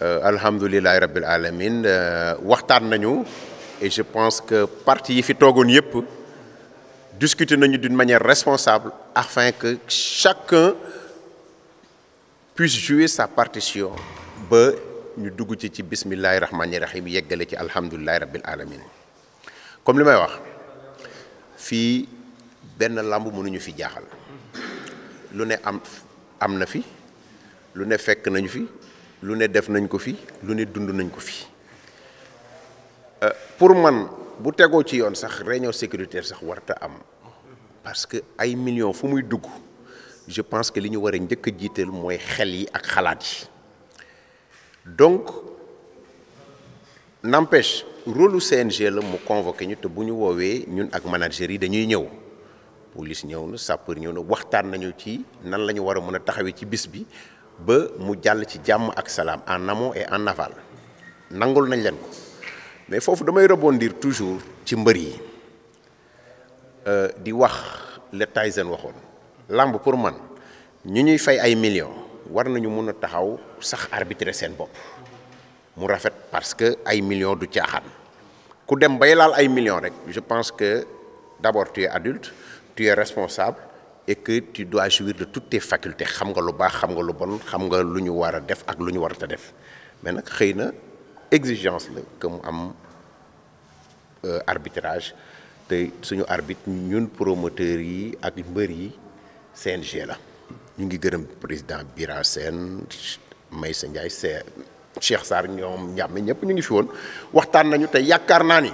alhamdulilahi rabbil alamin waxtaan nañu et je pense que parti yi fi toogoon yépp discuter nañu d'une manière responsable afin que chacun puisse jouer sa partition ba ñu dugg ci bismillahi rahmani rahim yeggale ci alhamdulilahi rabbil alamin comme li may wax fii benn lamb mënuñu fi jaaxal lu ne am na fi lu ne fekk nañu fi lu ne def nañ ko fi lu ne dund nañ ko fi pour man bu tegoo ci yoon sax réunion sécuritaire sax warta am parce que ay millions fu muy dugg je pense que li ñu war a njëkk a jiital mooy xel yi ak xalaat yi donc n'empêche rôle u CNG la mu convoqué ñu te bu ñu woowee ñun ak manager yi dañuy ñëw police ñëw na sapeur ñëw na waxtaan nañu ci nan la ñu war a mën a taxawee ci bis bi ba mu jàll ci jàmm ak salaam en amont et en aval nangul nañ leen ko mais foofu damay rebondir toujours ci mbër yi di wax le Tyson waxoon lamb pour man ñu ñuy fay ay millions war nañu mun a taxaw sax arbitrer seen bopp mu rafet parce que ay millions du caaxaan ku dem bay laal ay millions rek je pense que d'abord tu es adulte tu es responsable et que tu dois jouir de toutes tes facultés xam nga lu baax xam nga lu bon xam nga lu ñu war a def ak lu ñu warut a def mais nag xëy na exigence la que mu am arbitrage te suñu arbitre ñun promoteurs yi ak mbër yi CNG la ñu ngi gërëm président Bira Sène Maysa Ndiaye Cheikh Sarr ñoom ñàmme ñëpp ñu ngi fi woon waxtaan nañu te yaakaar naa ni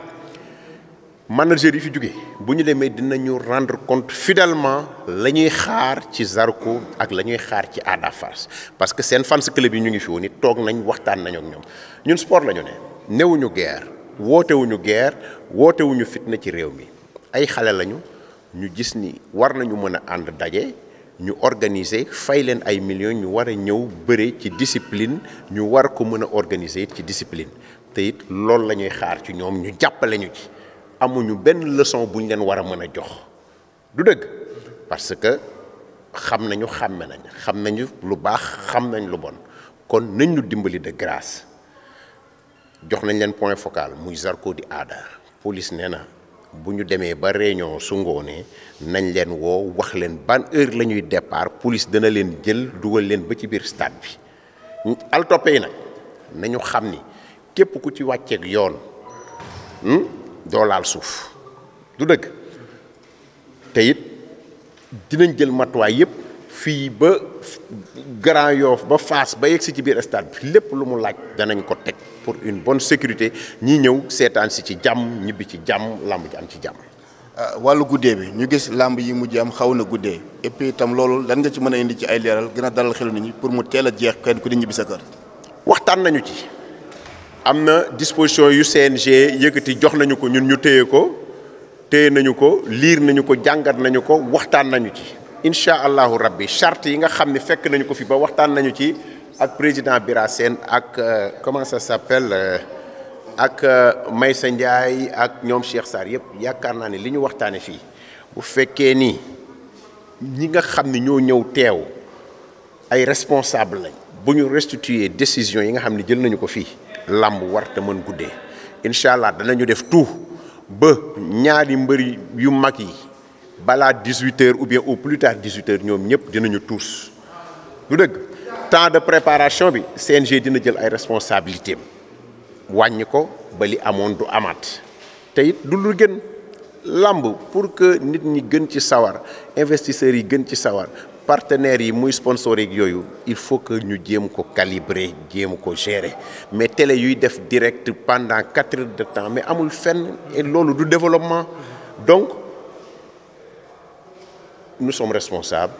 manager yi fi jóge bu ñu demee dinañu rendre compte fidèlement la ñuy xaar ci Zarko ak la ñuy xaar ci Ada Fass parce que seen fans club yi ñu ngi fi woon it toog nañ waxtaan nañu ak ñoom ñun sport la ñu ne newuñu guerre wootewuñu fitna ci réew mi ay xale lañu ñu gis ni war nañu mën a ànd daje ñu organiser fay leen ay millions ñu war a ñëw bëre ci discipline ñu war ko mën a organiser ci discipline te it loolu la ñuy xaar ci ñoom ñu jàppale ñu ci amuñu benn leçon bu ñu leen war a mën a jox du dëgg parce que xam nañu xàmme nañ xam nañu lu baax xam nañ lu bon kon nañ ñu dimbali de grâce jox nañ leen point focal muy Zarko di Ada police nee na bu ñu demee ba réunion su ngoonee nañ leen woo wax leen ban heure la ñuy départ police dana leen jël dugal leen ba ci biir stade bi altoppe yi nag nañu xam ni képp ku ci wàcceeg yoon doo laal suuf du dëgg te it dinañ jël matuwaay yépp fii ba Grand Yoff ba Fass ba yegg si ci biir stade bi lépp lu mu laaj danañ ko teg pour une bonne sécurité ñi ñëw seetaan si ci jàmm ñibbi ci jàmm làmb ji am ci jàmm. wàllu guddee bi ñu gis làmb yi mujj am xaw na guddee et puis itam loolu lan nga ci mën a indi ci ay leeral gën a dalal xelu nit ñi pour mu teel a jeex kenn ku di ñibbi sa kër. waxtaan nañu ci am na disposition yu CNG yëkkati jox nañu ko ñun ñu téye nañu ko liir nañu ko jàngat nañu ko waxtaan nañu ci. incha allahu rabbi charte yi nga xam ne fekk nañu ko fi ba waxtaan nañu ci ak président Bira Sène ak comment ça s'appelle ak Maysa Ndiaye ak ñoom Cheikh Sarr yëpp yaakaar naa ne li ñu waxtaane fii bu fekkee ni ñi nga xam ne ñoo ñëw teew ay responsable lañ bu ñu restituer décision yi nga xam ne jël nañu ko fii làmb warta mën guddee incha allah danañu def tout ba ñaari mbëri yu mag yi balaa 18h ou bien au plus tard 18h ñoom ñëpp dinañu tuus du dëgg temps de préparation bi CNG dina jël ay responsabilités wàññi ko ba li amoon du amaat te it du lu gën làmb pour que nit ñi gën ci sawar investisseurs yi gën ci sawar partenaires yi muy sponsor yeeg yooyu il faut que ñu jéem ko calibrer jéem ko gérer mais télé yuy def direct pendant 4 heures de temps mais amul fenn et loolu du développement donc nous sommes responsables,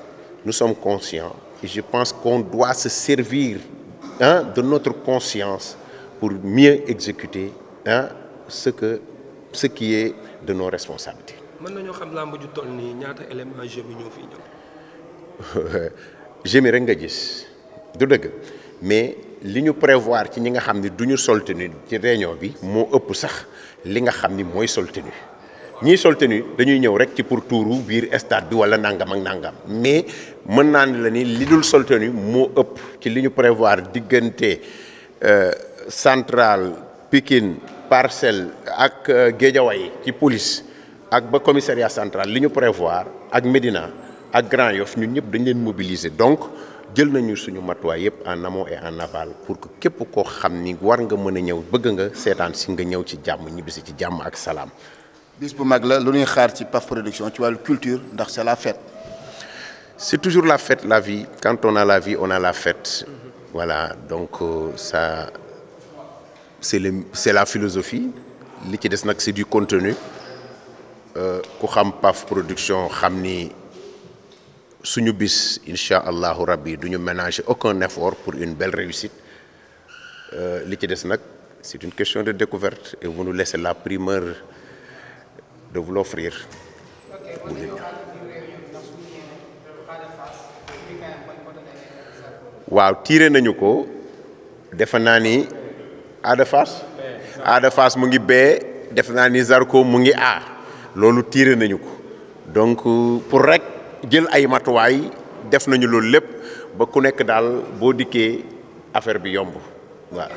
nous sommes conscients et je pense qu'on doit se servir de notre conscience pour mieux exécuter ce qui est de nos responsabilités. mën nañoo xam làmb ju toll nii ñaata élément jeu bi ñoo fi ñëw. jeu mi rek nga gis du dëgg mais li ñu prévoir ci ñi nga xam ni du ñu sol tenue ci réunion bi moo ëpp sax li nga xam ni mooy sol tenue ñii sol tenue dañuy ñëw rek ci pour tuuru biir stade bi wala nangam ak nangam mais mën naa ne la ni li dul sol tenue moo ëpp ci li ñu prévoir diggante Centrale Pikine Parcelles ak Guédiawaye ci police ak ba commissariat central li ñu prévoir ak Médina ak Grand Yoff ñun ñëpp dañ leen mobiliser donc jël nañu suñu matuwaay yëpp en amont et en aval pour que képp koo xam ni war nga mën a ñëw bëgg nga seetaan si nga ñëw ci jàmm ñibbisi ci jàmm ak salaam. bis bu mag la lu ñuy xaar ci PAF Production ci wàllu culture ndax c'est la fête. C'est toujours la fête, la vie. Quand on a la vie, on a la fête. Voilà, donc ça, c'est la philosophie. Li ci des nag c'est du contenu. Ku xam PAF Production xam ni suñu bis incha allahu rabbi du ñu ménager aucun effort pour une belle réussite. Li ci des nag c'est une question de découverte et vous nous laissez la primeur de vous l'offrir. waaw tiré nañu ko defe naa ni Ada Fass mu ngi B defe naa ni Zarko mu ngi A loolu tiré nañu ko donc pour rek jël ay matuwaay def nañu loolu lépp ba ku nekk daal boo dikkee affaire bi yomb waaw.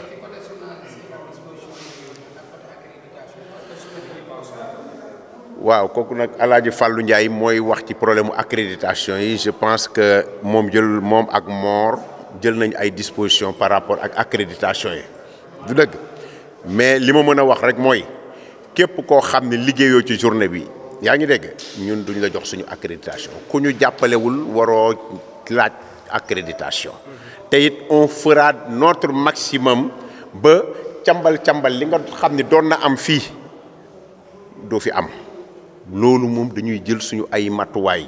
waaw kooku nag Alaaji Fallou Ndiaye mooy wax ci problème mu accréditation yi je pense que moom ak Mor jël nañ ay dispositions par rapport ak accréditation yi du dëgg mais li ma mën a wax rek mooy képp koo xam ne liggéeyoo ci journée bi yaa ngi dégg ñun duñ la jox suñu accréditation ku ñu jàppalewul waroo laaj accréditation te it on fera notre maximum ba cambal li nga xam ne doon na am fii doo fi am loolu moom dañuy jël suñu ay matuwaay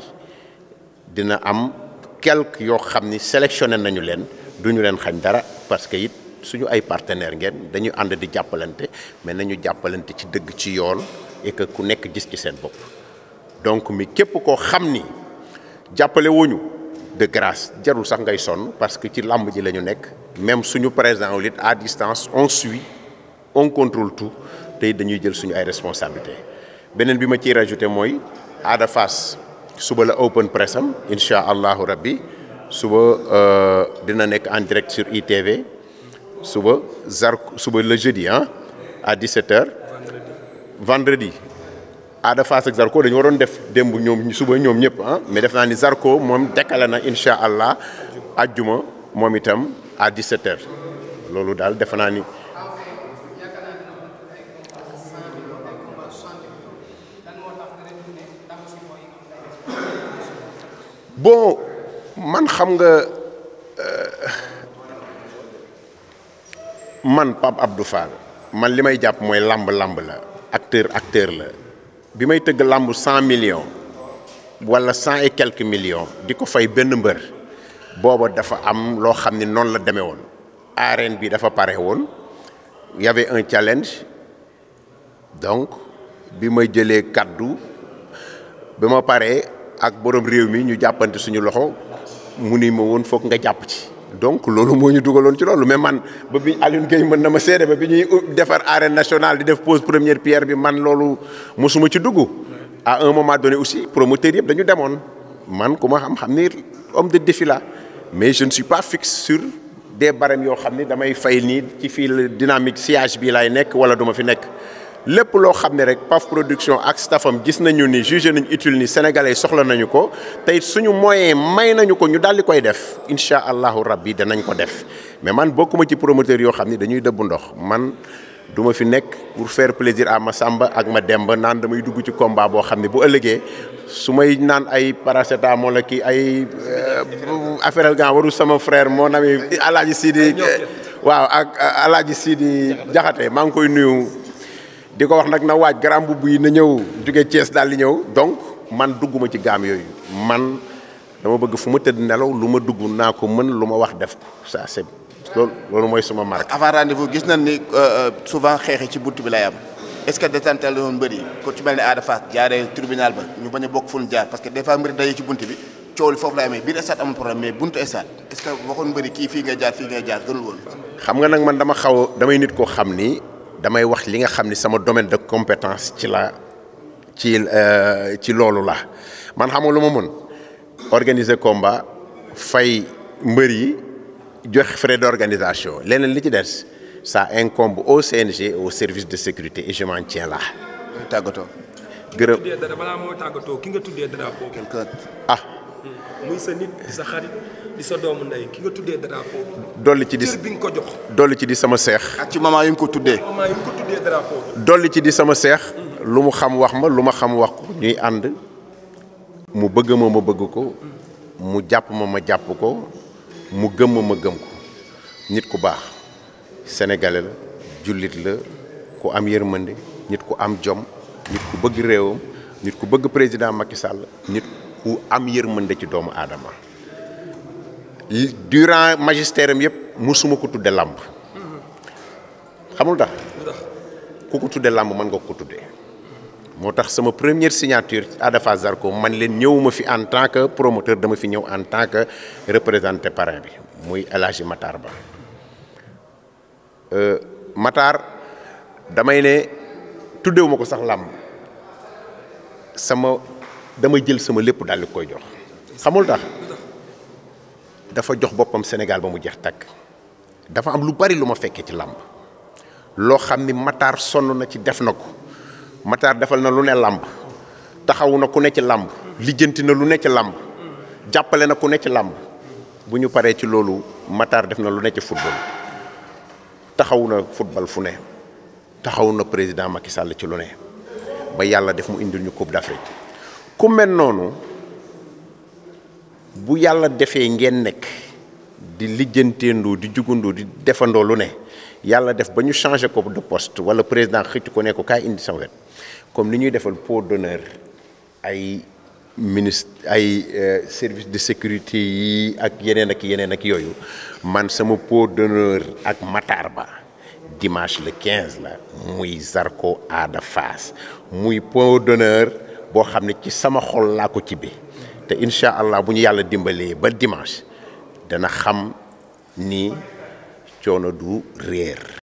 dina am quelque yoo xam ni sélectionné nañu leen duñu leen xañ dara parce que it suñu ay partenaires ngeen dañuy ànd di jàppalante mais nañu jàppalante ci dëgg ci yoon et que ku nekk gis ci seen bopp donc mi képp koo xam ni jàppale wuñu de grâce jarul sax ngay sonn parce que ci làmb ji la ñu nekk même suñu président lit à distance on suit on contrôle tout te dañuy jël suñu ay responsabilités beneen bi ma ciy rajouté mooy Ada Fass suba la open press am incha allahu rabbi suba dina nekk en direct sur ITV suba suba le jeudi à 17h. vendredi Ada Fass ak Zarko dañu waroon def démb ñoom suba ñoom ñëpp mais def naa ni Zarko moom décalé na incha allah ajjuma moom itam à 17h loolu daal defe naa ni. bon man xam nga man Pape Abdou Fall man li may jàpp mooy lamb la acteur la bi may tëgg lamb 100 millions wala 100 et quelques millions di ko fay benn mbër booba dafa am loo xam ni noonu la demee woon arène bi dafa pare woon y avait un challenge donc bi may jëlee kaddu bi ma paree ak borom réew mi ñu jàppante suñu loxo mu ni ma woon foog nga jàpp ci donc loolu moo ñu dugaloon ci loolu mais man ba bi Alioune Gueye mën na ma seede ba bi ñuy defar arène nationale di def pose première pierre bi man loolu mosuma ci dugg à un moment donné aussi promoteurs yëpp dañu demoon man ku ma xam ni homme de défi la mais je ne suis pas fixe sur des barèmes yoo xam ni damay fay nii ci fii dynamique siège bi laay nekk wala duma fi nekk lépp loo xam ne rek PAF Production ak staffam gis nañu ni jugé nañu utile ni sénégalais soxla nañu ko tey suñu moyen may nañu ko ñu daal di koy def incha allahu rabbi danañ ko def mais man bokkuma ci promoteur yoo xam ni dañuy dëbb ndox man du ma fi nekk pour faire plaisir à ma Samba ak ma Demba naan damay dugg ci combat boo xam ne bu ëllëgee su may naan ay paracétamol la kii ay affaire gan waru sama frère mon ami Alaaji Sidi waaw ak Alaaji Sidi Jaxate maa ngi koy nuyu di ko wax nag na waaj grand mbubb yi na ñëw jóge Thiès daal di ñëw donc man dugguma ci gaam yooyu man dama bëgg fu ma tëdd nelaw lu ma dugg naa ko mën lu ma wax def ko ça c'est loolu mooy suma marque. avant rendez-vous gis nañ ni souvent xeexi ci bunt bi lay am est-ce que détentel woon mbër yi ko ci mel ne Ada Fass jaaree tribunal ba ñu bañ a bokk fu ñu jaar parce que des fois mbër daje ci bunt bi coow li foofu lay amee biir stade amul problème mais buntu stade est-ce que waxoon mbër yi kii fii ngay jaar gënul woon. xam nga nag man damay nit koo xam ni damay wax li nga xam ni sama domaine de compétence ci loolu la man xam nga lu ma mën organiser combat fay mbër yi joxe frais d'organisation leneen li ci des ça incombe au CNG et au service de sécurité et je m'en tiens là. tàggatoo. gërëm tuddee dara balaa moo tàggatoo ki nga tuddee drapeau bi. ah. muy sa nit di sa xarit di sa doomu ndey ki nga tuddee drapeau bi. dolli ci di cër bi nga ko jox. dolli ci di sama seex. ak ci moment yi nga ko tuddee. moment yi nga ko tuddee drapeau bi. dolli ci di sama seex. lu mu xam wax ma lu ma xam wax ko ñuy ànd mu bëgg ma ma bëgg ko mu jàpp ma ma jàpp ko mu gëm ma ma gëm ko nit ku baax sénégalais la jullit la ku am yërmande nit ku am jom nit ku bëgg réewam nit ku bëgg président Macky Sall nit ku am yërmande ci doomu aadama durant magistère am yëpp musuma ko tudde làmb xamul tax ku ko tudde làmb mën nga ko tudde moo tax sama première signature Ada Fass Zarko man leen ñëwuma fi en tant que promoteur dama fi ñëw en tant que représentant parrain bi muy El Hadji Matar Ba Matar damay ne tuddewuma ko sax làmb dama jël sama lépp daal di koy jox xamul tax dafa jox boppam Sénégal ba mu jeex tàkk dafa am lu bari lu ma fekkee ci làmb loo xam ni Matar sonn na ci def na ko Matar defal na lu ne làmb taxawu na ku ne ci làmb lijjanti na lu ne ci làmb jàppale na ku ne ci làmb bu ñu paree ci loolu Matar def na lu ne ci football taxawu na football fu ne taxawu na président Macky Sall ci lu ne ba yàlla def mu indil ñu Coupe d'Afrique ku mel noonu bu yàlla defee ngeen nekk di lijjanteendoo di jugandoo di defandoo lu ne yàlla def ba ñu changé ko de poste wala président xëcc ko ne ko kaay indi sama wet comme ni ñuy defal pot d'honneur ay ministre ay service de sécurité yi ak yeneen ak yooyu man sama pot d'honneur ak Matar Ba dimanche le 15 la muy Zarko Ada Fass muy pot d'honneur boo xam ne ci sama xol laa ko ci bi te incha allah bu ñu yàlla dimbalee ba dimanche dana xam ni coono du réer